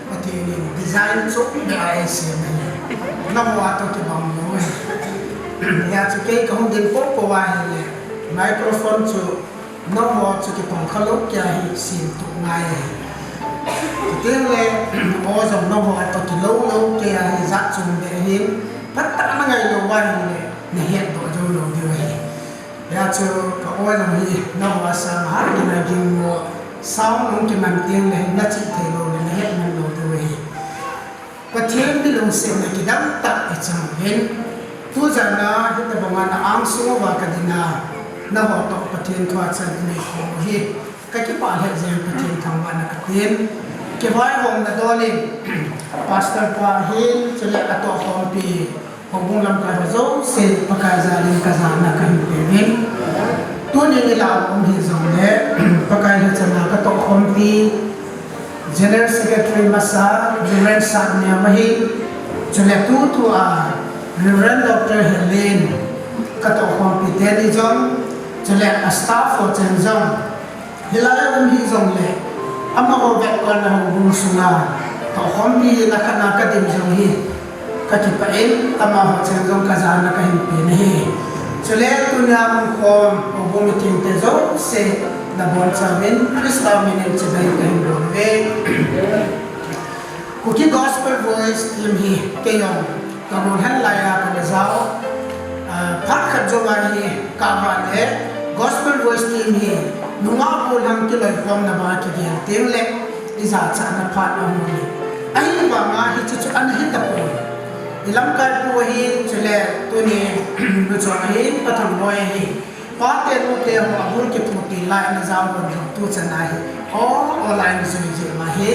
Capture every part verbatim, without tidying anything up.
Pathen in design chom beh a eisem ahi. Nangho a toh kibang lou ahi. Hijeh chun kei kahung ding popo ahile microphone chu nangho chu kipang khalou kei a hi semtup ngai ahi. Chuteng le, o jong nangho a toh kilou lou kei a hi jat chom beh ahin, phatah a nangai lou ahile nahetdoh jou lou diu ahi. Hijeh chun ka o jong hi nangho a sang a hat kina ging mo, sound hung kiman teng le nachih thei lou le nahet man lou diu ahi. Pathen mi lungsetna kidang tah ichan uvin. Tujan a hitabang a na angsung uva kadin a, nangho toh Pathen thua chan inei khom u hi kakipah lheh jeng, Pathen thangvahna katin. Kivaihomna dol in, Pastor pa hin, chule atohkhompi houbung lamkai ho jouse Pakai jal in kajana kahin pe uvin. Tuni nilhah a um hijongle, Pakai lhacha a katohkhompi General Secretary masa, Reverend Satniam ahin, chule tutua Reverend Doctor Helen, katohkhompi teni jong, chule a staff ho chen jong, hilai a um hijongle, amaho vetkolna houbung sunga tohkhompi na khatna kadim jong hi kakipah in, amaho chen jong kajana kahin pe ahi. Chule tunia umkhom houbung mithengte jouse nabonchauvin Christa min in chibai kahin bol uve. Kuki Gospel Voice Team hi kei jong kagol hen laiya kana jao, ah, phat khat jouva hi kavah le Gospel Voice Team hi nungah gollhang kiloikhomna banga kigel teng le ijachatna phat ahung hi. Ahivanga hiche chu ana hitapoi. Ilamkai pu ahin, chule tuni nu chong ahin, Pathangboi ahin, pate nute ho abul kiphuti lai ana jao lhon jong tuchan a hi, o, online jui jeh ma hi,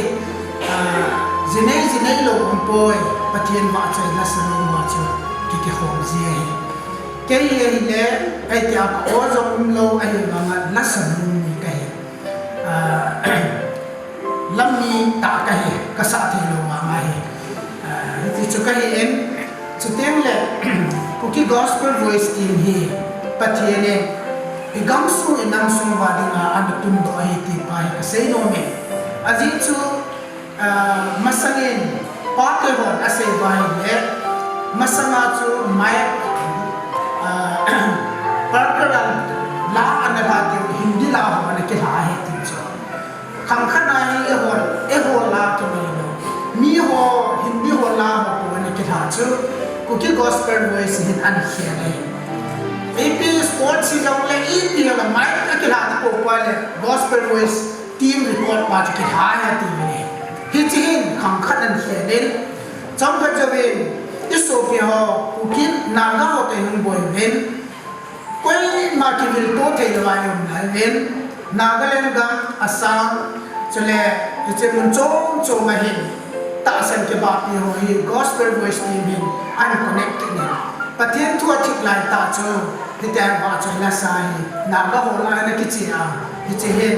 ah, jinei jinei lou umpoi, Pathen vahchoi lasa lou ma chu kikikhom ji ahi. Kei hi ahile, ahitia ka o jong umlou ahivanga lasa lou mi kahi. Ah, lammi tah kahi, kasah theilou vang ahi. Ah, hiti chu kahi in, chuteng le, Kuki Gospel Voice Team hi Pathen in igamsung inamsung uva dinga ana tundoh ahi ti pa hi kasei nom e. Ajeh chu, ah, masangin pate hon asei uva ahile, masanga chu mic, ah, Parker a la ana la diu, Hindi la ho ana kilha ahi ti chu. Khang khat a hi eiho, eiho la kinei lou. Miho, Hindi ho la ho pu ana kilha chu, Kuki Gospel Voice hin ana khel ahi. Ipi sports hijongle, ipi hijongle mic akilha tapou le Gospel Voice Team record pa chu kilha ahi ati uve. Hiche hin khang khat ana khel in, chomkhat jouvin, isopi ho, Kuki Naga ho toh ihung boi uvin, koima kivilto theilou a ium nai uvin, Nagaland gam, Assam, chule hiche mun chom chom a hin tahsan kibahpi ho hi Gospel Voice Team hin ana connect kit in. Pathen thu athip lai tah chu, hitia vahchoi lasa hi Naga ho lah a ana kiche a, hiche hin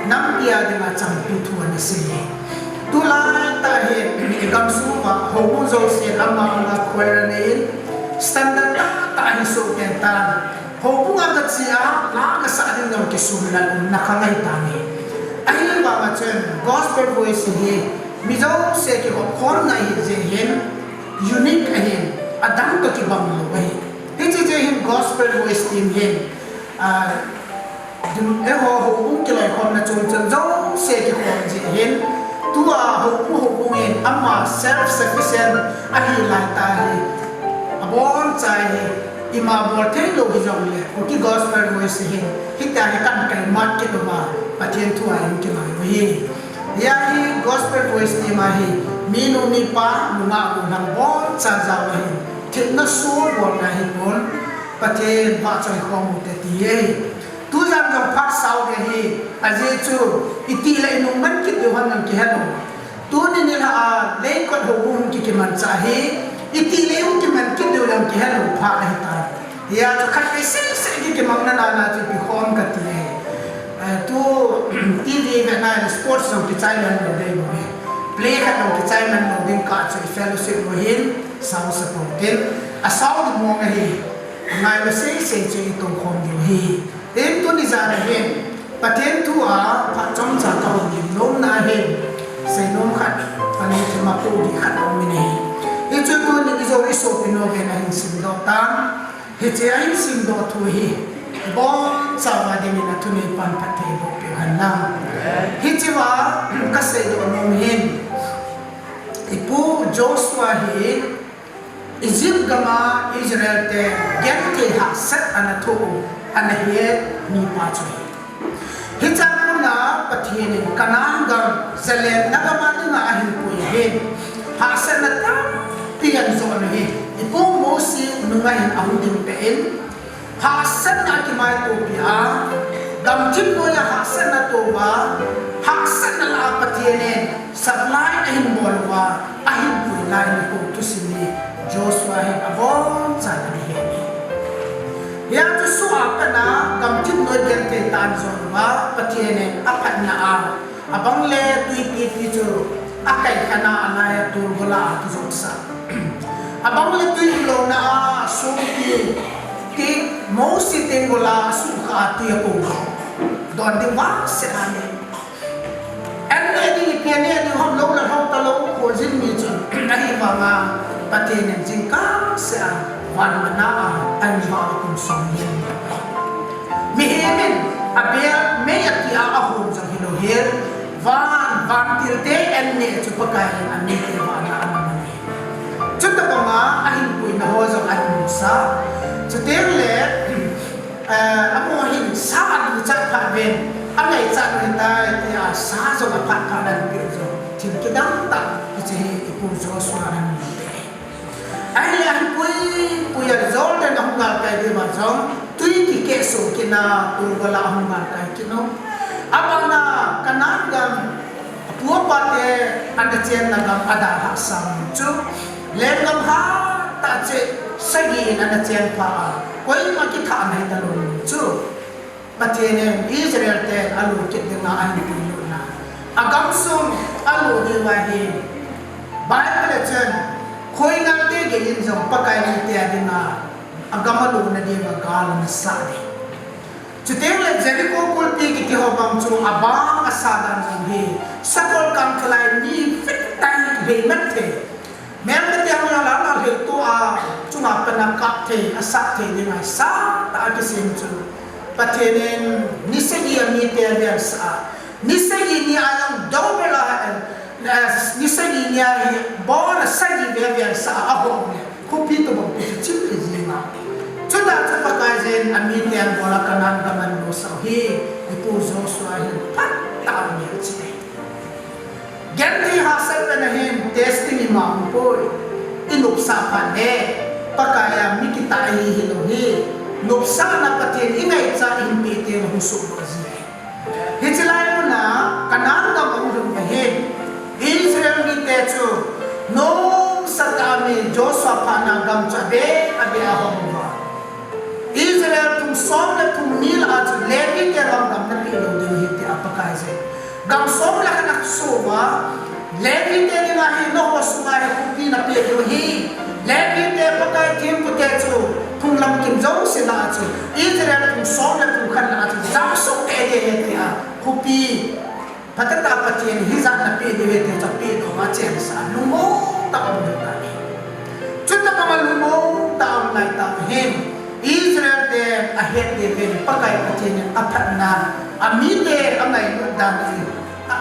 nampi a dinga champi thu ana sei e. Tulai tah hi igamsung uva houbung jouse ama ama choir anei in, standard tah tah hi soh pen tan. Houbung a kache a, la kasah ding jong kisumil umna kha ngai tan ahi. Ahivanga chun Gospel Voice hi mi jouse kihoukhomna ahi jeh hin, unique ahin, adang toh kibang lou ahi. Hiche jeh hin Gospel Voice Team hin, ah, eiho houbung kiloikhomna chom chom jouse kikhom jeh hin, tua houbung houbung in ama self sufficient ahi lai tah hi, abonchan hi, ima bol theilou hijongle, Kuki Gospel Voice hin, hitia hi kana kaimat kit uva, Pathen thu a hin kiloi u ahi. Hia hi Gospel Voice Team a hi, minu mipa, nungah gollhang bonchan jao ahin, themna soh bolna hipon, Pathen vahchoi khom u hite ti ahi. Tujan jong phat sao ding ahi, ajeh chu, itile inung man kit diu ham jong kihelou. Tuni nilhah a, Leikot houbung hung kikimanchah hi, itile hung kiman kit diu jong kihelou phat ahitai. Hia chu khatvei seh seh kikimangna nana chu ipi khom kati e. Eh, tu TV vetna in sports jong kichai man lou ding bou e. Play khat jong kichai man lou ding kah chu i fellowship u hin sao support in. Asao ding mong ahi. Angailou seh seh chu itoukhom diu ahi. Tin tuni jan a hin, Pathen thu a phat chomcha kahung lim nomna ahin, seinom khat Todi khat aum in ahi. Hichu tuni ijo isopi nu ven ahin simdoh tan. Hiche ahin simdoh thu hi ibonchauva dingin athuneipan Pathen in eiboh peh hen lang. Hichea kaseidoh nom hin, ipu Joshua hi Egypt gama Israel te genthei hahsat ana thoh u, ana het mipa chu ahi. Hichea kona Pathen in Canaan gam zalenna gam a dinga ahin pui ahin, hahsatna tampi ahin jon u ahi. Ipu Mose nunga hin ahung ding peh in, hahsatna akimaitopi a, gamthip noiya hahsatna atoh uva, hahsatna lah a Pathen in supply ahin bol uva, ahin pui lai nikho thusim hi Joshua hin abonchauvin ana he in ahi. Hia chu soh a pat a gamthip noi genthei tah ahin jon uva, Pathen in aphatna a, abang le twipi ti chu akai khan a, alai a tol gola akijot sah. Abang le twi umlouna a songpi ti Mose teng gola asuhkhah a twi akou. Don ding vang seh a ni. An neh ding, ipi an neh ding ham lou le lhou talou, kholjin mi chun. Ahivanga Pathen in jingkah seh a van manna a, ahin vah a kum som ni. Mihem in abel mei ati a ahom jong hilou hel. Van, vantil te an neh chu Pakai hin amite vahna aman ahi. Chutobanga ahin puina ho jong ahin musa. Chuteng le, eh, amaho hin sa aduchat phat uvin, angaichat u ahitai tia sa jong aphat phat in ahin peh u jong, thil kidang tah hiche hi ipu Joshua in ahin mu ahi. Ahile ahin pui pui a Jordan ahung galkai diu va jong, twi kikeh soh kit na, tol gola ahung galkai kit u. Abana Canaan gam, apu apa te ana chenna gam adalhah sa mun chu, lenggam hatah cheh sagi in ana chen pha a, koima kithah nahi talou mun chu. Pathen in Israel te alut kit dinga ahin puilut na, agam sung alut diu ahi. Bible a chun, khoingal te gei in jong Pakai mite a dinga agam alutna diuva gal ana sah ding. Chuteng le Jericho kulpi kiti ho bang chu abang asa dan jong hi, sakol kangthulai mi vetai vei mat thei. Mel mite hung la la la lhei to a, chunga pat a kap thei, asah thei dinga sa tah a kisem chu. Pathen in ni sagi a mite avel sah a, ni sagi ni a jong double a, eh, ni sagi ni a hi bol a sagi ve avel sah a, ahom le khopi tobang pi chu chim le jing a. Chutah chu Pakaiyin amite abol a Canaan gam ana lusah u hi, ipu Joshua hin phatah a amelchih e. Genthei hahsat pen a hin testing ima umpoi. Inopsah phat le, Pakai a mi kitah ihi hilou hi. Nopsahna Pathen in ingaichat in ihin peh teng le hung sohdoh ji ahi. Hiche lai mun a Canaan gam ahung lhun phat hin, Israel mite chu nomsa tah a mi Joshua phatna gam chu abeh abeh a ahom uva. Israel phung som le phung ni lah a chu Levi te lam gam napeh lou ding ahi tia Pakaiyin gam som le khat ana soh uva, Levi te dinga hi nangho sunga hi khopi napeh diu ahi. Levi te Pakai thempu te chu phung lamkim jouse lah a chu Israel phung som le phung khat lah a chu jam soh tei ding ahi tia khopi phatah a Pathen in hijat napeh diu ahi tia chu apeh doh uva chensah a lungmong tah a um ahitai. Chutobang a lungmong tah a um lai tah hin Israel te ahet diuvin Pakai Pathen in aphatna, amite angailut dan hi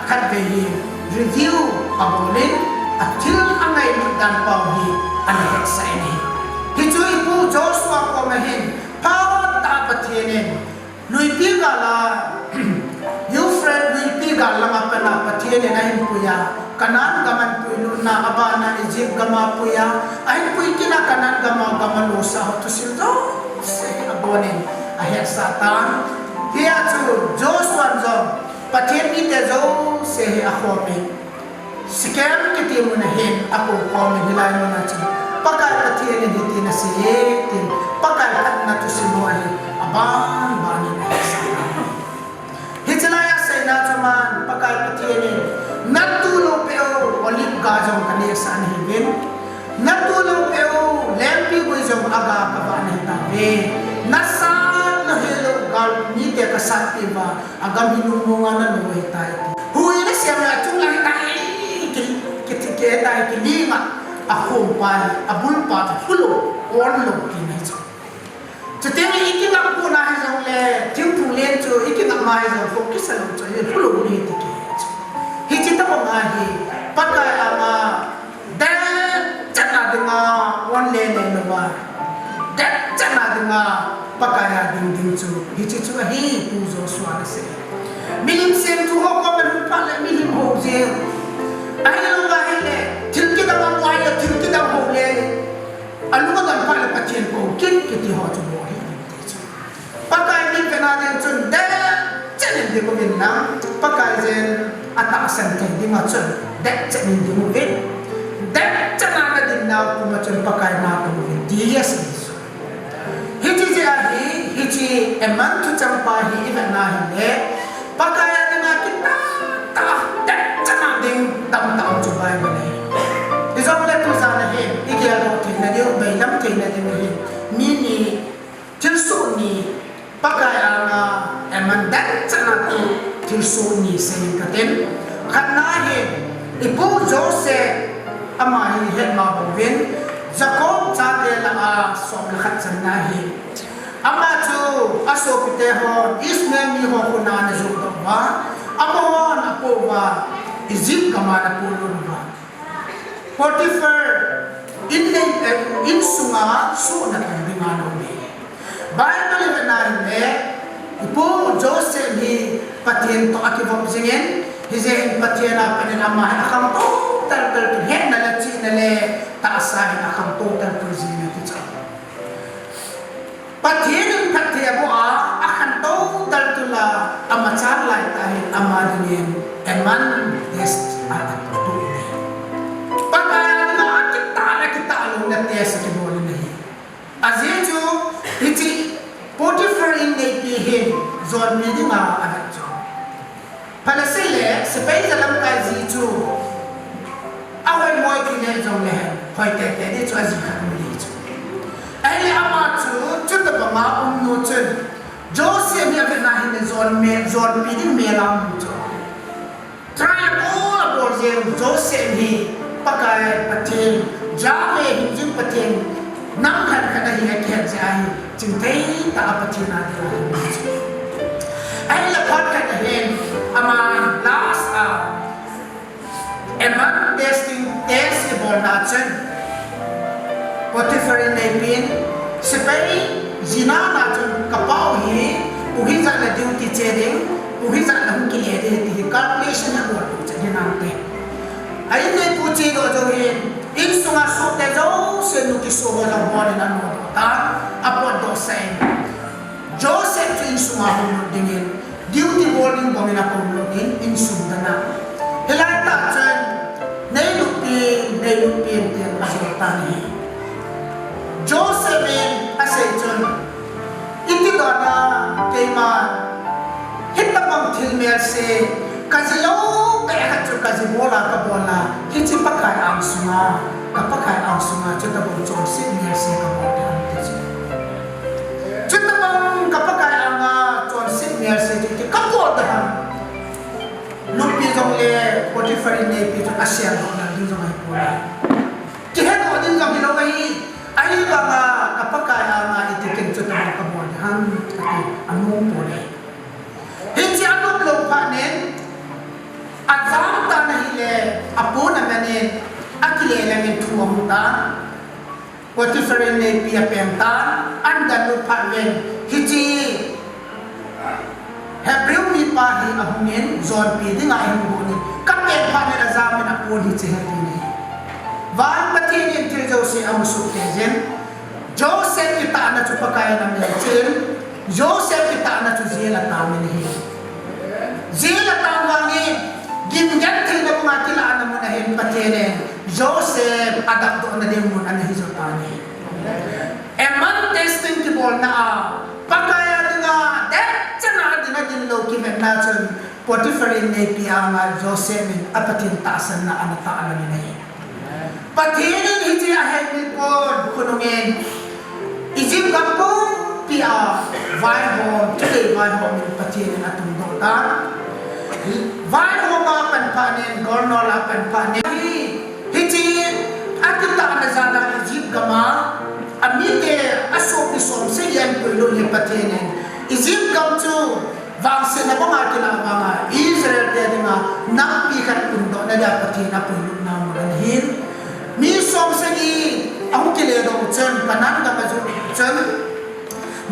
khatvei hi review abol in, athil angailut dan pau hi ana hetsah in ahi. Hichu ipu Joshua koma hin phatah a Pathen in luipi gal a, Euphrates luipi gal langa pat a Pathen in ahin pui a, Canaan gam ana puilutna, abana Egypt gam a pui a, ahin pui kit a Canaan gam a gam alusah ho thusim jouse abonin ahetsah tan. Hia chu Joshua in jong Pathen mite jouse hi akhom in, Shechem kiti mun a hin akou khom in, hilai mun a chun Pakai Pathen in hitin asei e tin, Pakai phatna thusim ho hi aban ban in ahetsah tan. Hiche lai a aseina chu aman Pakai Pathen in, natoh lou peh u, olive ga jong kanehsah nahiuvin, natoh lou peh u, lengpigui jong aga kavah nahitauve, nasat nahet lou gal mite kasatpeh uva, agam hi lungmong a nalo ahitai ti. Hui nasem le achung lang tai, ki, ki, ki, Hitia hi kiling a, akhompa hi, abulpa chu lhu lou, on lou tina ahi chu. Chuteng le ikingap puna hijongle, thingphung len chu ikingap ma hijong, khoh kisa lou chu, lhu lou ni ti kihe chu. Hiche tobang a hi, Pakai anga, dehchat a dinga, on le le louva, dehchat a dinga, Pakai a ding ding chu, hiche chu ahi, Pu Joshua in asei. Milim seng thu ho koma lhun phat le milim hou jeng. Ahilouva ahile, thil kidang a mu ahile, thil kidang hou le. Alung adon phat le Pathen kou kit kiti ho chu bol hih in ti chu. Pakai min vetna ding chun dehchat in ding uvin lang, Pakai jen atahsan thei dinga chun dehchat in ding uvin. Dehchat a nadin nau puma chun Pakai na tou uvin ti hi asei chu. Hiche jeh a hi, hiche Amon thuchang pa hi ivetna hile, Pakai a dinga kitah tah, dehchat a ding tamtah um chu Bible a ahi. Hijongle tujan a hin, igeldoh theina diu, bailam theina diu hin, mi ni, thilsoh ni, Pakai anga, Amon dehchat a tu, thilsoh ni seiyin katin. Khatna hin, ipu Joseph, ama hi hetma bouvin, Jacob chate lah a som le khat channa ahi. Ama chu asopite hon Ishmael mi ho khut a ana johdoh uva, amahon apoh uva, Egypt gam a ana polut uva. Potiphar in nei, eh, insunga sohna tong dinga ana um e. Bible in ana hin le, ipu Joseph hi Pathen toh akivop jingin, hijeh in Pathen a panin ama hi akhangtou taltal tu, hetna le chihna le tahsa hin akhangtou taltal jingin ati chu. Pathen in phatthei aboh a, akhangtou taltal a, amachan laitah hin ama dingin Amon test a atoh in ahi. Pakai a dinga akitah le akitah louna test akibol in ahi. Ajeh chu, hiche Potiphar inneipi hin, jonpi dinga avet chu. Phalase le, sepai jalamkai ji chu, ahoimo ti le jongle, hoi teitei di chu aji khat um ahi chu. Ahile ama chu, chutobanga umnu chun, Joseph hi avetna hile jon me, jonpi ding mel a um chu. Try abol abol jeng Joseph hi Pakai Pathen, Yahweh hingjing Pathen, nam khat khat ahi akihet jeh ahi, chingthei tah a Pathen a ding ahi. Ahile phat khat ahin, ama last a, Amon testing, test kibolna chun, Potiphar inneipin, sepai jina na chun kapau hi, pu hijat le duty che ding, pu hijat le hung kile ding ti hi calculation abol pu che ding nante. A inneipu chedoh jou hin, insunga sohte jouse nu kisoh ho jong hon in anodoh tan, apotdoh sah in. Joseph chu insunga hung lut dingin, duty bol ding bangin akou lut in, insung dan a. Hilai tah chun, neilutpin, neilutpin tin ajol tan ahi. Joseph in asei chun, iti dan a, keiman, hitobang thil melse, kaji lou, kei khat chu kaji bol a kabol a, hiche Pakai angsunga, ka Pakai angsunga, chutobang chonset melse kabol ding ham ti chu. Chutobang ka Pakai anga chonset melse chu iti kabol ding ham. Lutpi jongle Potiphar inneipi chun aseldoh nal ding jong ahipoi. Kihedoh ding jong hilou ahi. Ahivanga ka Pakai anga iti ken chutobang kabol ding ham ati anom poi. Hiche anom lou phat in ajam tan ahile apon amanin akile lengin thu ahung tan. Potiphar inneipi apeng tan, ahin dan lut phat uvin, hiche Hebrew mipa hi ahungin, jonpi dinga ahin gon in, kapeng phat in ajam in apon hiche hi ati ahi. Van Pathen in thil jouse amusuh tei jin, Joseph kitahna chu Pakai in amelchih in, Joseph kitahna chu jail a tang in ahi. Jail a tang vangin, gimgentheina bunga kilahna mun ahin Pathen in Joseph adapdohna ding mun ana hi jo tan ahi. Amon testing kibolna a, Pakai a dinga, dehchan a dinga dinlou kivetna chun, Potiphar inneipi anga Joseph in a Pathen tahsanna ana tahlang in ahi. Pathen in hiche ahemil pon khonung in, Egypt gam pumpi a vaihom, chule vaihom in Pathen in atungdoh tan. Vaihom a pan phat in, golnol a pan phat in, Hiche akitahna jal a Egypt gam a, amite asopi som sagi ahin puilut hi Pathen in Egypt gam chu vangsetna banga kilah vanga Israel te dinga nampi khat pundohna dia Pathen apuilut nau mun ahin. Mi som sagi ahung kile doh chun Canaan gam ajuh chun,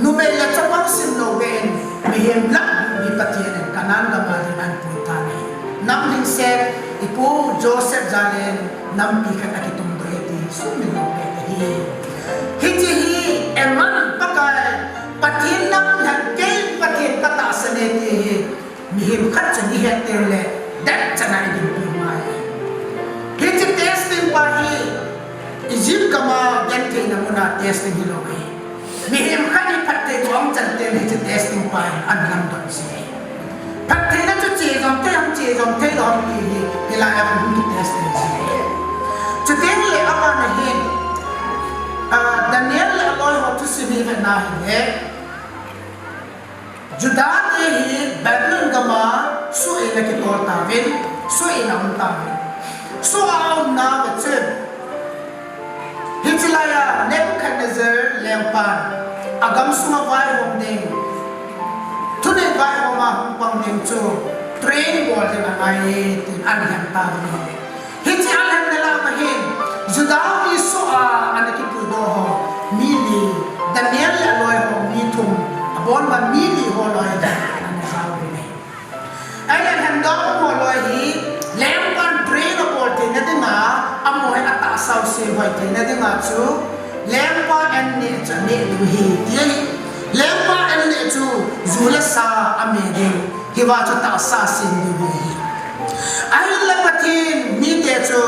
numei le chapang simlou beh in mihem lakh gup hi Pathen in Canaan gam a ding ahin pui tan ahi. Nam lhingset ipu Joseph jal in nampi khat akitumdoh e ti sumil lou beh ahi. Hiche hi aman Pakai, Pathen nang lhen kei Pathen katahsan e ti hi mihem khat chun ihet teng le, that chan a idinpi ngai. Hiche testing pa hi Egypt gam a gentheina mun a testing hilou ahi. Mihem khat hi phatthei chu ahung chan teng le hiche testing pa in ahin lamdon ji ahi. Phattheina chu che jong thei ham, che jong thei lou ham ti hi hilai a hung kitest ji ahi. Chuteng le aban ahin, ah, Daniel le aloi ho thusim hi vetna hile, Judah te hi Babylon gam a soh in akitol tauvin, soh in aum tauvin. Soh a aumna uva chun, hiche lai a Nebuchadnezzar lengpan agam sunga vaihom ding, thunei vaihom a hung pang ding chu train bol ding angai e tin alhen tauvin ahi. Hiche alhenna lah a hin, Judah mi soh a ana kipuidoh ho mi li, Daniel le aloi ho mi thum, abon uva mi li ho loi ana jaovin ahi. Ahile lhendoh ho loi hi, lengpan train abol theina dinga, amaho hi atahsa u sehoi theina dinga chu, lengpa an neh chu aneh diu ahi, ti ahi. Lengpa an neh chu ju le sa ame diu, hiva chu tahsa sem diu ahi. Ahinla Pathen mite chu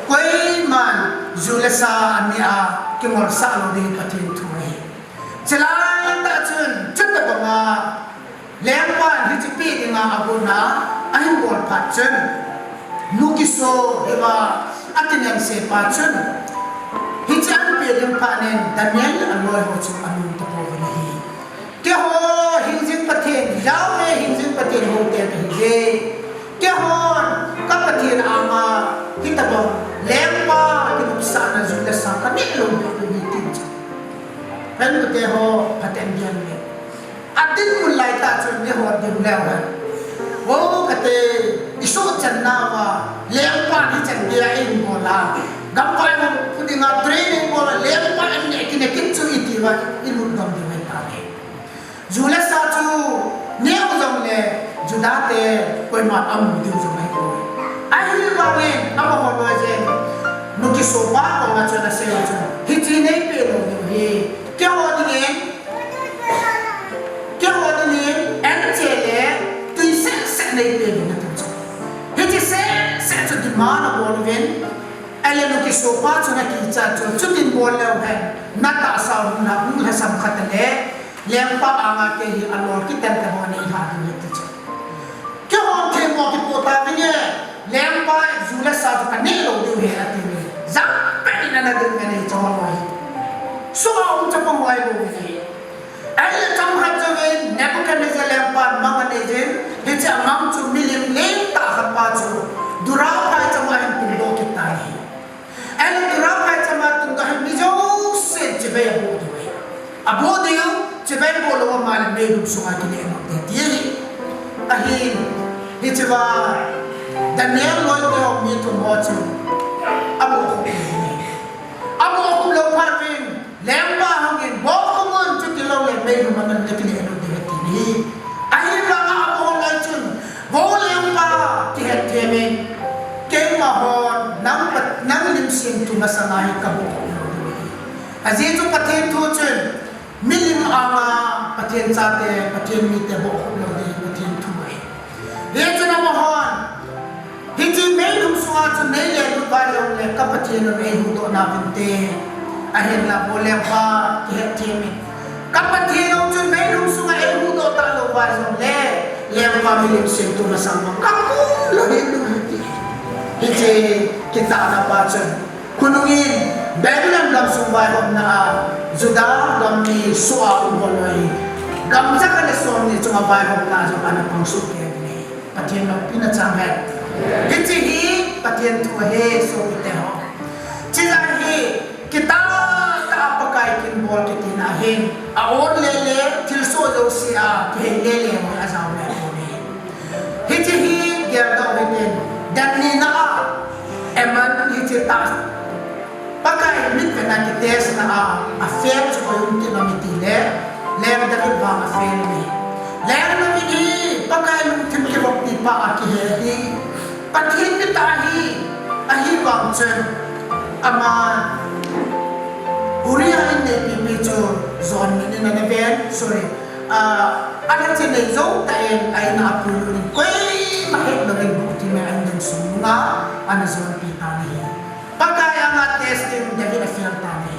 koiman ju le sa aneh a kingolsah lou ding Pathen thu ahi. Chulai tah chun, chutobanga lengpan hiche peh dinga agon a ahin bol phat chun, nukiso hiva akinengse pa chun, hiche ahin peh ding phat in Daniel le aloi ho chu alung tapouvin ahi. Keiho hingjing Pathen, Yahweh hingjing Pathen houte kahiuve. Keihon ka Pathen anga hitobang lengpa kinopsahna ju le sa kaneh lou ding ahi tin chu. Hen, kate ho phaten gel le. Adinmun lai tah chun eihon ding leu hen, o kate, isohchan nauva lengpan hichan geiya eibol a, gam vaihom pu dinga train eibol a, lengpa an neh kit, neh kit chu iti uva ilut dom diu ahitai. Ju le sa chu neh u jongle Judah te koiman amu diu jong ahipoi. Ahivangin amaho loi jeng nukisopa koma chun asei u chun, hiche neipeh lou diu ahi. Keiho dingin, keiho dingin an che le tui sehseh neipeh uvin ati chu. Hiche sehseh chu demand abol uvin. Ahile nukisopa chun akicha chu, chutin bol leu hen, natahsa u hung lha, hung lhasam khat le, lengpa anga kei hi alol kiten te ho neilha diu ahi ti chu. Keihon themmo kipoh tavinge, lengpa ju le sa chu kaneh lou diu ahi atin, jangpet in ana ding anei chu ho loi. Soh a um chapang ho ahibouve. Ahile chomkhat jouvin Nebuchadnezzar lengpan mang anei jin, hiche amang chu milim lentah khat pa chu Dura phaicham a ahin tungdoh kit tan ahi. Ahile Dura phaicham a tungdoh hin mi jousen chibai aboh diu ahi. Aboh diu, chibai boh lou ama le meilhum sunga kile nom ding ti ahi. Ahin, hichea Daniel loite ho mi thum ho chu abohkhup in ahi. Abohkhup lou phat uvin, lengpa hungin, bohkhup un, chutiloule meilhum a nakile nom ding ahi ti ahi. Ahivanga aboh loi chun, vo lengpa, kihetthem in, keima hon nang, nang lim semthu masanga hi kabohkhup lou ding ahi. Ajeh chu Pathen thu chun, milim anga Pathen chate, Pathen mite bohkhup lou ding Pathen thu ahi. Hichun amahon, hiche meilhum sunga chun neile lut uva jongle ka Pathen un eihuhdoh nauvinte. Ahinla vo lengpa, kihetthem in, ka Pathen un chun meilhum sunga eihuhdoh talou uva jongle, lengpa milim semthu masang uva kakum lou hel ding ahi ti. Hiche kitahna pa chun, khonungin Babylon gamsung vaihomna a Judah gam mi soh a um ho loi, gam jakhat le somni chunga vaihomna jong ana pang soh kei uvin ahi. Pathen loupina chang hen. Hiche hi Pathen thu ahi, sopite ho. Chijeh hin, kitah tah a Pakai kin bol kiti na hin, a-ol lele, thilsoh jouse a, kihei lele, hoi ajao le, hoi. Hiche hi, geldoh hitin, dan nina a, Amnon hiche tah, Pakai mitvet na kitest na a, a fail chu hoi um kit nom iti le, Leng David vang a fail ahi. Leng David hi, Pakai lungthim kivoppi pa a kihe hi, Pathen mi tah ahi, ahivang chun, ama, Uriah inneipi pi chu, Jon min in ana ven, sorry, ah, ana chinei jou tah in, a in a apui lut in, koima het louvin guhthim a in ding sung nunga, ana jonpi tan ahi. Pakai anga testing David a fail tan ahi.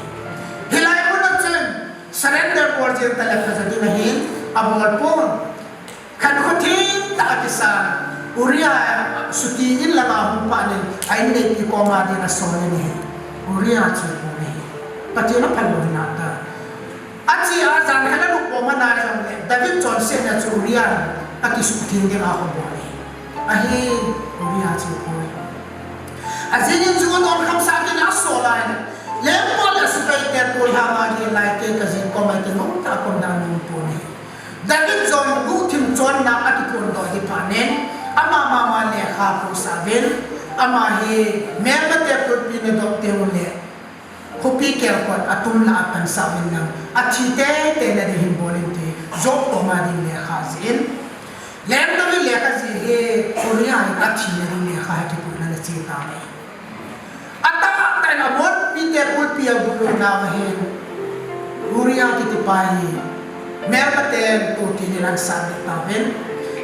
Hilai mun a chun, surrender bol jeng tale phaja ding ahin, abol pon. Khankho theng tah a kisan, Uriah suti in langa hung phat in, a inneipi koma din asol in ahi. Uriah chu pon ahi. Pathen a phal lou hina ta. Ache a jan khat a lungpom ana jongle, David chonsetna chu Uriah akisuhtheng ding a hung bol ahi. Ahi, Uriah chu pon. Ajing in chu adon khamsah in asol a in. Lengpa le sepai te tolhang a gel lai te kajing koma kei nom tah a kon dan nom pon ahi. David jong guhthim chonna a kiphondoh hi phat in, ama mama lekha phonsah uvin, ama hi melmate kulpi nadoh teu le, khopi kelkot a tum lah a pansah uvin lang, athi teitei na ding hin bol in ti, Joab koma din lekha jih in. Leng David lekha jih hi, Uriah in athi na ding lekha hi kipuina ana che tauve. Atah tah in Amon mite kulpi a bulu nauva hin Uriah kiti pa hi melmaten tutin in ana sat tauvin.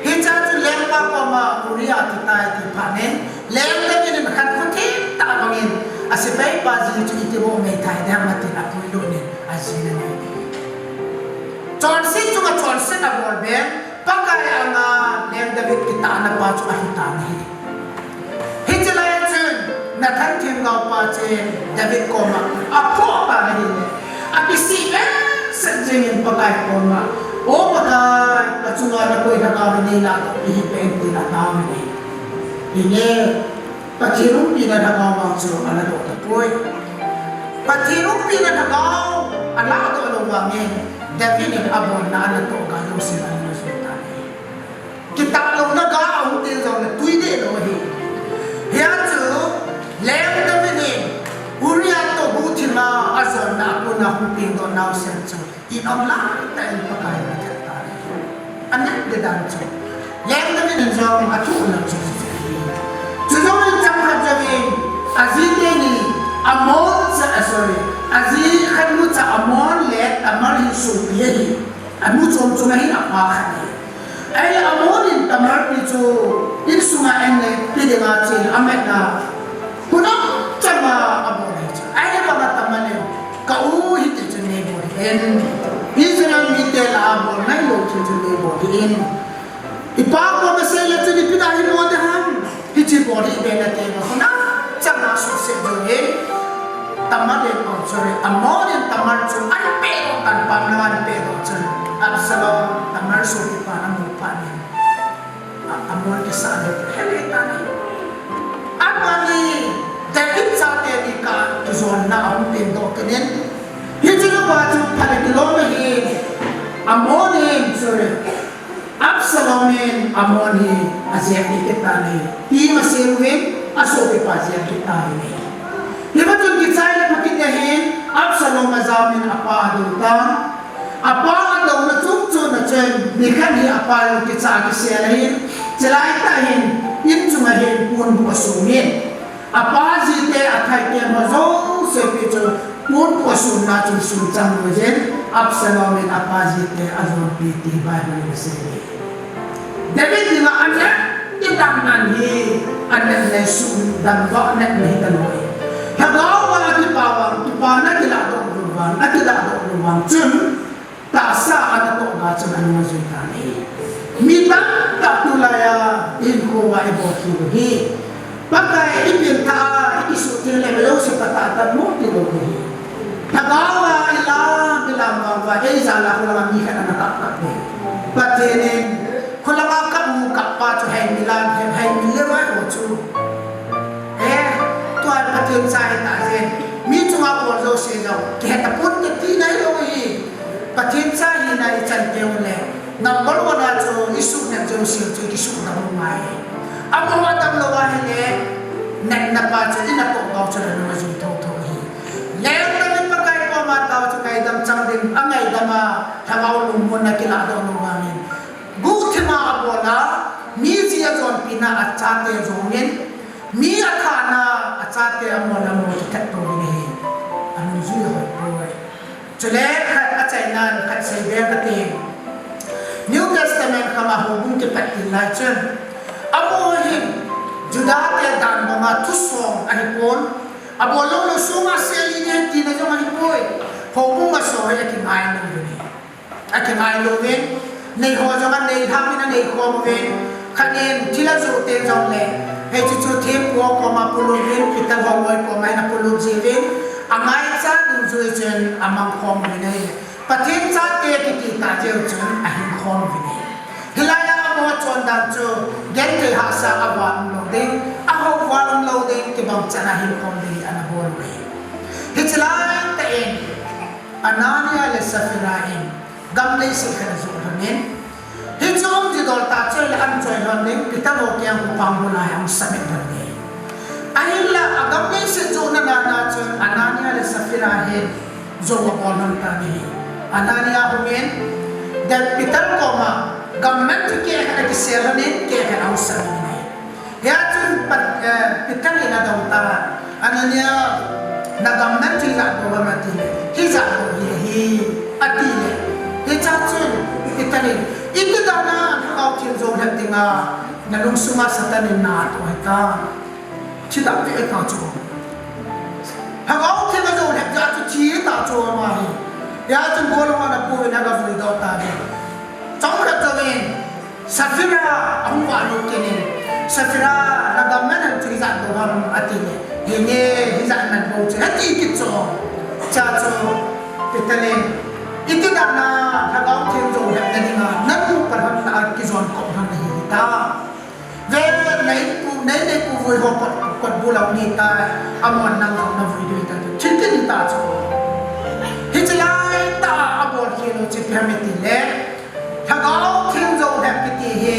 Hichea chu lengpa koma Uriah kitai ti phat in, Leng David in khankho theng tah bangin asepai pa ji chu iti bou meithai ding ham tin apui lut in ajin anei. Chonset chunga chonset abol ben, Pakai anga Leng David kitahna pa chu ahi tan ahi. Hiche lai a chun, Nathan themgao pa chun David koma aphoh tan ahile, akisih behseh jeng in Pakai koma, O Pakai, kachunga nakoi lhagao hi neilah doh peh in tin atao in ahi. Hijeh in, Pathen umpina lhagao vang chu ana doh tapoi. Pathen umpina lhagao ana doh lou vangin, David in abolna ana toh ga jouse ana jui tan ahi. Kitah louna ga ahung teng jongle tui deh lou ahi. Hia chu, Leng David in Uriah toh guhthim a ajonna a kona hung tengdoh nau sen chu, in um lai tah in Pakai in athat tan ahi. Anet deh dan chu, Leng David in jong athu lam chu chu ahi. Chujong in chang khat jouvin, aji teni, Amon cha, ah, sorry, aji khatnu cha Amnon le Tamar hi sopi ahi. Anu chom chom ahin apa khat ahi. Ahile Amnon in Tamar pi chu insunga ahin pi dinga chun ametna, hunam chama abol ahi chu. Ahivanga Tamar in, ka u hiti chun neibol hih in, Israel mite lah a bol nailou thil chu neibol hih in. Ipa koma seile chun ipi dinga hin bol ding ham. Hiche bol hih bena te ma huna changa suhset jong in, Tamar in, oh, sorry, Amnon in Tamar chu ana pehdoh tan, pamlang ana pehdoh chun, Absalom, Tamar sopipa amu phat in, a, Amnon kisa ana he tan ahi. Abani, David chate ni kah kijonna ahung tengdoh kit in, hiche pa chu phat le kilom ahi, Amnon in, sorry, Absalom in Amnon hi ajep kit tan ahi. Pi masang uvin asopipa jep kit tan ahi. Hiva chun kichai le pha kit ahin Absalom ajam in apa adou tan. Apa adouna chungchon a chun nikhat hi apa jong kicha kisel ahin. Chulai tah hin in chunga hin ponbuh asong in. Apa jite athai te ho jouse pi chu ponbuh asonna chun sun chang loi jin, Absalom in apa jite ajonpi ti Bible in asei e. David dinga anet, i dam nan hi, anet le sun dam va anet le hi ta loi. Lhagao va kipa vang, kipa na kilah doh lou vang, akilah doh lou vang chun, tahsa ana toh ga chun ana jui tan ahi. Mi tamtah tulai a hinkho va ibol khel u hi, Pakai in ipi ham tia ikisuhtheng le, mi jouse patah tah mo ti lou hi. Lhagao a ilam ilam vang uva, eijal a kholanga mi khat ana kap kap e. Pathen in, kholanga kap nu kap pa chu hei mi lam, hei, hei mi le vai ho chu. Eh, tua Pathen cha hita jeh in, mi chunga bol jouse jong kihe tapon te tina hilou ahi. Pathen cha hina ichan teu le, number one a chu isuhnat jouse chu kisuhdam u ngai. Amaho adamlou ahile, natna pa chu inatoh tah chu nalung ajui thotho ahi. Lengna le Pakai koma tao chu ngaidam chang ding, angaidam a, lhagao lungmonna kiladoh lou vangin, guhthima abol a, mi ji ajonpina achate jongin, mi athana achate amol a amol kithat touvin ahi. Anungjui ahoi poi. Chule khat achainan khat sei ding kati. New Testament khama houbung kipat til lai chun, amaho hin Juda te dan banga thusong ahipon, abol lou lou sunga sel inge tina jong ahipoi. Houbung a so hi akingai louvin ahi. Akingai louvin, neiho jong anei lhangin anei khom uvin, khat in thil ajoh teng jongle, hiche chu thempu koma polut uvin, Peter ho loi koma hin apolut jiuvin, angaicha dungjui chun amang khom uvin ahi. Pathen chate kiti tah jeh u chun ahing khom uvin ahi. Hilai a amaho chondan chu genthei hahsa a val umlou ding, ahou val umlou ding, kibang chan a hing khom ding ana bol u ahi. Hiche laitah in Anania le Saphira in gam leiset khat ajoh lhonin, hichu umji dol tah chu ahile anchoi lhon ding, Peter ho kiang khopang bula hi ahung submit lhon ding. Ahinla agam leiset johna dan a chun Anania le Saphira hin jou abol lhon tan ahi. Anania hungin, then Peter koma gam man thukeh khat akisel lhonin, keh khat ahung submit in ahi. Hia chun Pat-, eh, Peter in adong tan, Anania, nagam man chu hijat bou ham atile, hijat bou hi ahi, atile. Hichea chun Peter in, iti dan a Lhagao Theng jou lhep dinga nalungsunga Satan in natoh ahitam? Thidam ve ta chu. Lhagao Theng ajou lhep jeh a chu thi ta chu ama hi. Hia chun golhang a apouvin agavui doh tan ahi. Chomkhat jouvin, Saphira ahung vahlut kit in, Saphira, nagam man chu hijat bou ham atile, henge, hijat man bou chu, ati kit chu. Chua chu Peter in, iti dan a Lhagao Theng jou lhepna dinga nanu palhon na a kijon kop lhon nahi hitam? Ve, neipu, nei, neipu vui ho kot, kot bula hung hi tai, amon nang jong navui diu ahitai, thil kiti ta chu. Hiche laitah a abol khel u chu ipi ham itile, Lhagao Theng jou lhep kiti hi,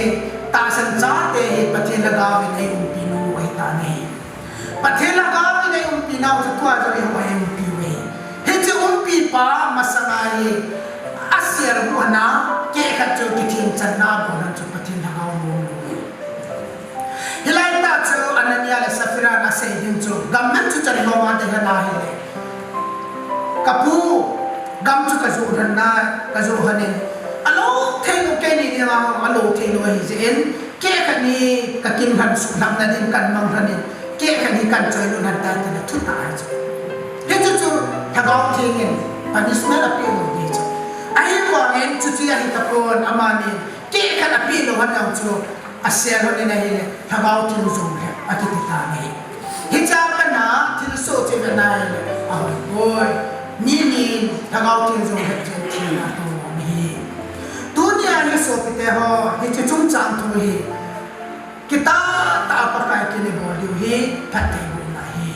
tahsan chate hi Pathen Lhagao in eiumpi nom u ahitan ahi. Pathen Lhagao in eiumpi nau chu tua jong eiho eiumpi u ahi. Hiche umpipa masanga hi asel lhon a, keh khat chu kitheng channa abol lhon chu Pathen Lhagao nom lou ahi. Hilai tah chu Anania le Saphira in asei ding chu, gam man chu chan lhon a ding ahi nahile, kapu, gam chu kajoh lhon nai, kajoh lhon in, alou thei lou, keini dinga alou thei lou ahi jeh in, keh khat hi kakim lhon suhlhapna din kamang lhon in, keh khat hi kanchoi lut lhon tai, tin athutah ahi chu. Hichu chu Lhagao Theng in punishment apeh lou ding chu. Ahivangin chuche ahi tapon, amani keh khat apeh lou lhon jong chu asel lhon in ahile, Lhagao Theng jou lhep akiti tan ahi. Hichea pat a thilsoh chu ivet na ahile, ahoi poi. Mi, mi Lhagao Theng jou lhep jeh in thina atou lhon ahi. Tunia hi sopite ho, hiche chungchang thu hi, kitah tah a Pakai kin ibol diu hi phattheibohna ahi.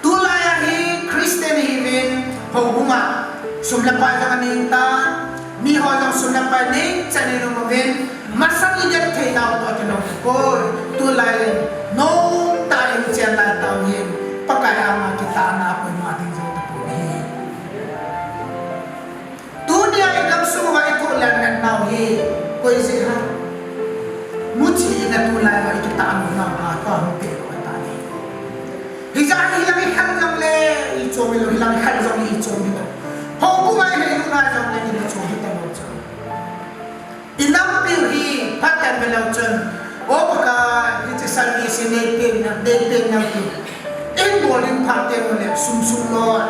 Tulai a hi Christian ihiuvin, houbung a sum le pai jong anei tan, miho jong sum le pai neichan in um uvin, masang igenthei nau toh kilou tapoi. Tulai in nomtah a ichen lai tau hin, Pakai anga kitahna apoimo ding jou tapon ahi. Tunia igam sunga ithoh lenlen nau hi koi jeh ham? Muchi in a tulai uva ikitah lou nau a tua hung peh lou ahitai. Hijeh a hilang ikhel jongle ichom hilou, hilang ikhel jongle ichom hilou. Houbung a ihei lutna jongle ichom hitalou chu. Inampiu hi phatah in velou chun, O Pakai, hiche service hi neipeh in, neipeh in ti. Eibol ding phat teng uleh sum sum loi,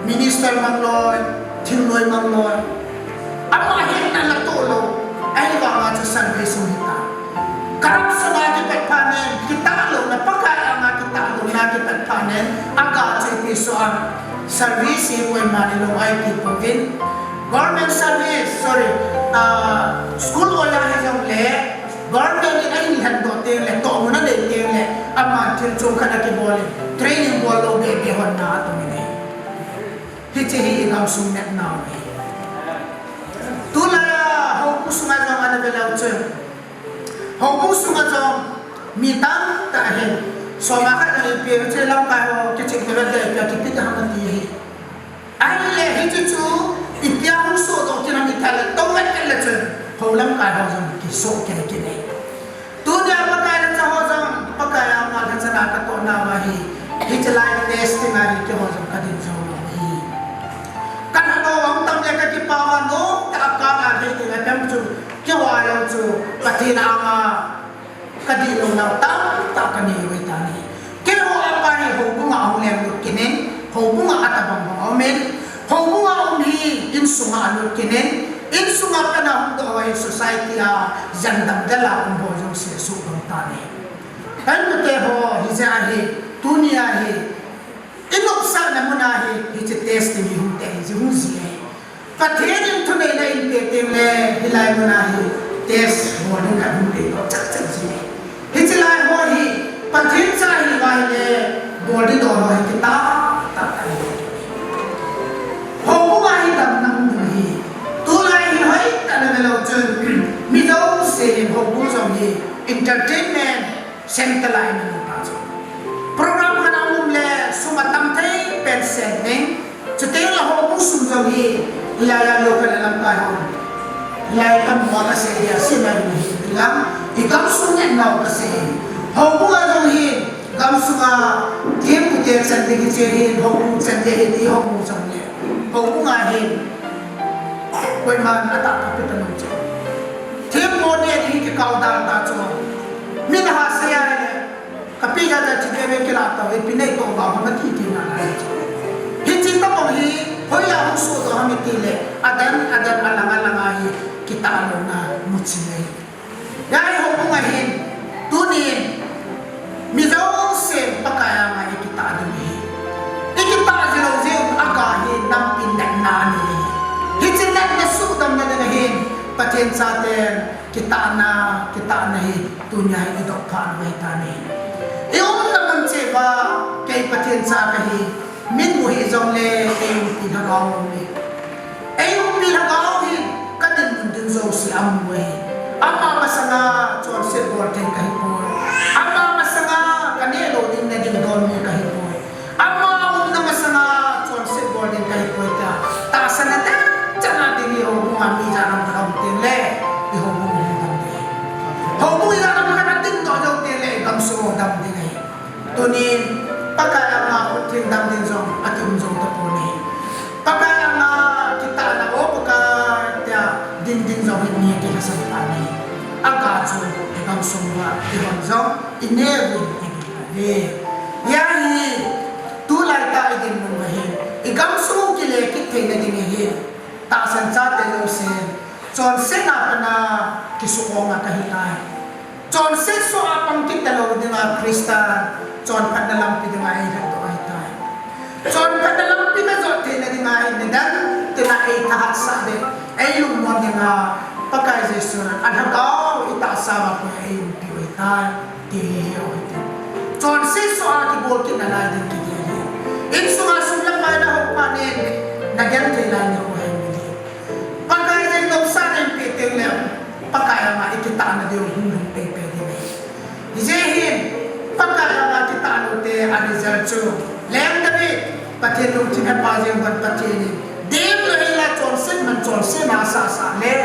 minister mang loi, thil loi mang loi. Ama hi nalatoh lou, ahivanga chu service hung hita. Corruption a kipat phat in, kitahlouna, Pakai anga kitahlouna kipat phat in, aga chu ipi soh a, service hi koiman ilung ahi ti pouvin. Government service, sorry, ah, school oja hijongle, government in ahin lhendoh tengle, tohmun anei tengle, aman thil chom khat a ki training bol lou bebe hon na atum in ahi. Hiche hi i gamsung natna u ahi. Tulai a houbung sunga jong ana ve leu chun, houbung sunga jong mi tamtah hin soma khat ana pe, hiche lamkai ho kichih na ve de pe, kipe ta ham ati ahi. Ahile hiche chu ipi a hung sodoh kit ham itile, tou ngat kit le chun hou lamkai ho jong kisoh kit kit e. Tunia Pakai lhacha ho jong, Pakai a ma lhacha na katoh nauva hi, hiche lai testing a hi keiho jong kadin jou lou hi. Kalha lou vang tam le kakipah uva, nomtah a kal a lhei ding atam chu, keiho a jong chu Pathen a anga kadih lou nau tamtah kanei u ahitan ahi. Keiho a pa hi houbung a hung lenglut kit in, houbung a atobang bang a um in, houbung a um hi insung a alut kit in, insung a pat a hung doh ho hi society a jandam dal a um ho jouse asuhbang tan ahi. Ka inkote ho, hijeh a hi, tunia hi, i nopsahna mun a hi, hiche testing hi hung tei, hiche hung ji ahi. Pathen in thuneina in pe teng le, hilai mun a hi, test bol ding khat hung tei doh chak chak ji ahi. Hiche lai ho hi, Pathen cha hi uva ahile, bol ding doh ho hi kitah tah tah ahi. Houbung a hi damna um ding ahi. Tulai hi hoitah in ana ve leu chun, mi jouse hin houbung jong hi entertainment centre lai ana um ta chu. Program khat ana um le sum atam thei pen sen ding. Chuteng le houbung sum jong hi, hilai a local a lamkai hon, hilai a kamu a kasei dia, simai ni hi lang, i gamsung natna u kasei. Houbung a jong hi, gamsung a thempu te chan ding hiche hi, houbung chan ding hi ti houbung jong le, houbung a hi, koiman atah tah pe ta nom chu. Thempu ne ding kikao dan ta chu. Min ha sei a le, kapi ja ja chi bebe kila tau, ipi nei tong vang ham ati tina lai chu. Hiche tabang hi, hoiya hung sodoh ham itile, adan adan, alang alang a hi, kitah louna muchi nei. Hia hi houbung a hin, tunin, mi jousen Pakai anga i kitah ding ahi. I kitah ji lou jeh un aga hi nampi natna anei ahi. Hiche natna suhdamna ding ahin, Pathen chaten kitahna, kitahna hi tunia hi i doh phat u ahitan ahi. I umna mun cheh uva, kei Pathen cha kahi, min mu hih jongle, ei umpi lhagao um e. Ei umpi lhagao hin, ka dinmun ding jouse amu ahi. Ama masanga chonset bol thei kahipoi. Ama masanga kaneh lou ding nading don mi kahipoi. Ama umna masanga chonset bol ding kahipoi tia, tahsanna dang chana ding i houbung a mi ijat ham khat aum tengle, i houbung hung dam ding ahi. Houbung ijat ham khat ading doh jou tengle, i gamsung u dam ding ahi. Tunin, Pakai anga khut theng dam ding jong akium jou tapon ahi. Pakai anga kitahna, O Pakai, tia din ding jong hi mi akilhasam tan ahi. Aga chu i gamsung uva, eihon jong i neh uvin i neh uve. Hia hi, tulai tah i dinmun uva hin, i gamsung kile kit theina ding ahin, tahsan chate jousen, chonsetna a pat a kisukhomna kahitai. Chonset soh a pang kit talou dinga Christa chonphatna lampi dinga eilhatdoh ahitai. Chonphatna lampi kajot theina dinga hi nidan tina eithahatsah ding, eilungmon dinga Pakai Jesun alhagao itahsa uva koi a eiumpiu ahitai, ti hi ahitai. Chonset soh a kibol kit nalai ding kiti ahi. Insunga sum le pai nahou phat in, nagenthei lai nikho ahi. Pakai jeng nopsahna in pe tengle, Pakai anga i kitahna diu hung lhung peipei ding ahi. Hijeh hin, Pakai anga kitah lou te a result chu, Leng David, Pathen lungthim hepa jeng hon Pathen in, dem lou hela chonset man chonsetna asah sah le,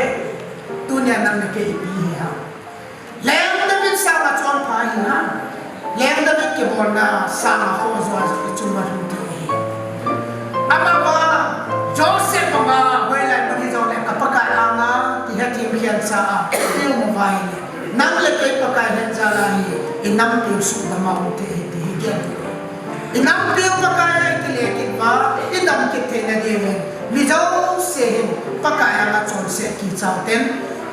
tunia nang le kei ipi hi ham. Leng David sanga chonpha hi ham. Leng David kibolna sanga khoh joh a i chung uva lhung thei ahi. Amavang, Joseph banga, hoilai mun hijongle ka Pakai anga, kihethem khen cha a, i um uva ahile, nang le kei Pakai het jal a hi, i nampiu suhdam a um thei ahi ti hi gel. I nampiu Pakai a i kile kit uva, i dam kit theina diuvin, mi jouse hin Pakai anga chonset kicha uten,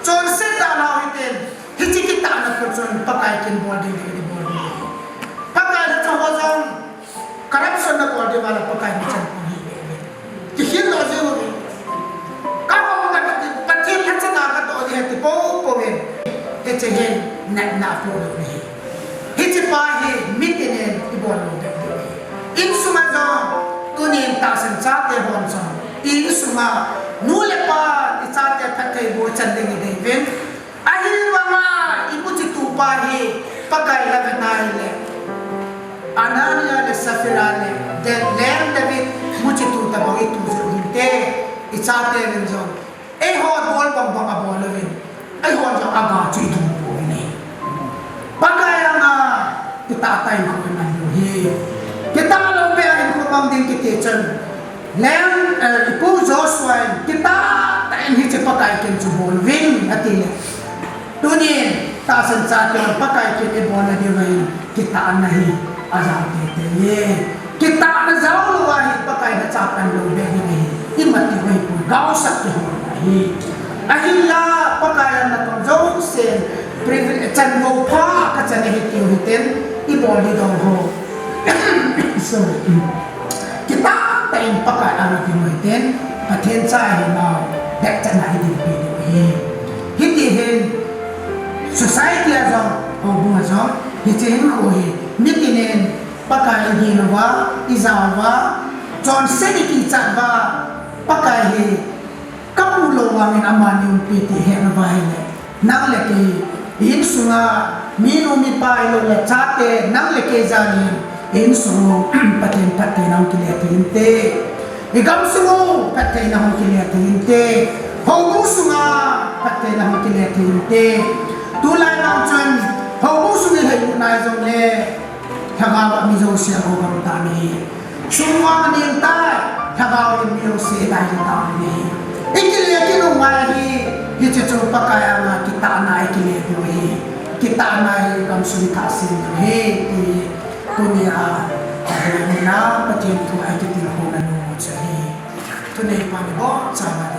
chonset dalha u hiten, hiche kitahna khu chun Pakai kin bol ding ding, ding bol ding. Pakai lhacha ho jong, corruption nabol diuva le Pakai nichan pang hih beh uve. Kikhin doh jeng uve. Kahung kati, Pathen lhacha na katoh ding ahi ti poupou in. Hiche hin natna apoh lou ahi. Hiche pa hi mitin in ibol lou ding. Insung a jong, tunin tahsan chate hon jong, insung a nu le pa, ichate phatthei boh chan ding idei uvin. Ahivanga imuchitu pa hi Pakai la vet na hile, Anania le Safira le, de, leng David muchitu tabang itu jeh u hinte, ichate uvin jong. Eiho bol bang bang abol uvin. Eiho jong aga chu idon pouvin ahi. Pakai anga kitah tah in kho iman diu ahi. Kitah lou beh a hinkho mang ding kiti chun. Leng, eh, ipu Joshua in kitah tah in hiche Pakai kin chu bol uvin ati le. Tunin tahsan chate hon Pakai kin ibol na diu ahin kitahna hi ajao teitei e. Kitahna jao lou ahi, Pakai na cha pan lou beh ding ahi. Imat diu ahipoi, gaosap kihou ahi. Ahinla Pakai a natong jousen privilege, chanvo pha kachan ahi tiu hiten, ibol ding dol ho. Sorry. Kitah tah in Pakai a natong hiten, Pathen cha hinau, beh chan a idinpi diu ahi. Hiti hin, society a jong, houbung a jong, hiche hinkho hi, mitin in, Pakai igil uva, ijao uva, chonset ikichat uva, Pakai hi kamu lou vangin amani umpi ti ihet uva ahile, nang le kei, insunga minu mipa ahilou le chate, nang le kei jalin, insung u Pathen phattheina hung kile thei inte. Igamsung u phattheina hung kile thei inte. Houbung sunga phattheina hung kile thei inte. Tulai vang chun, houbung sung ihei u nai jongle, Lhagao a mi jouse agou gam tan ahi. Sum vang aning tai, Lhagao in mi jouse adai tan ahi. Ikile kinung ngai ahi, hiche chu Pakai anga kitahna ikile diu ahi. Kitahna hi gamsung thah sem diu ahi, ti tunia, tunia Pathen thu a ikitilkhouna nom u chu ahi. Tuni pan ibonchauvin